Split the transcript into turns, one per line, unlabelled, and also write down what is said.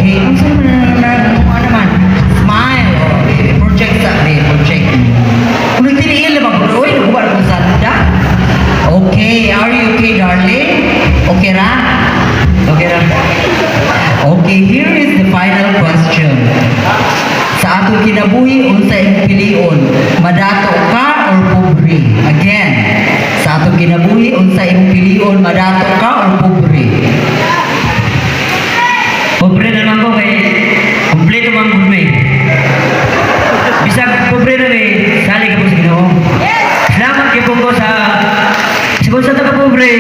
Okay, unsa man na ano naman? Smile. Oh, project sa be, project. Kung nagtiniil na ba ko, oy, naguba na kong sanda. Okay, are you okay, darling? Okay ra?
Okay ra.
Okay, here is the final question. Sa atong kinabuhi, unsa imong pilion? Madato ka or pobre? Again, sa atong kinabuhi, unsa imong pilion? Madato ka or pobre?
Pobre na lang ko kay kumpleto man gud mi. Bisag pobre na mi, salig ko sa Ginoo. Salamat kay ko sa kung sa taga pobre.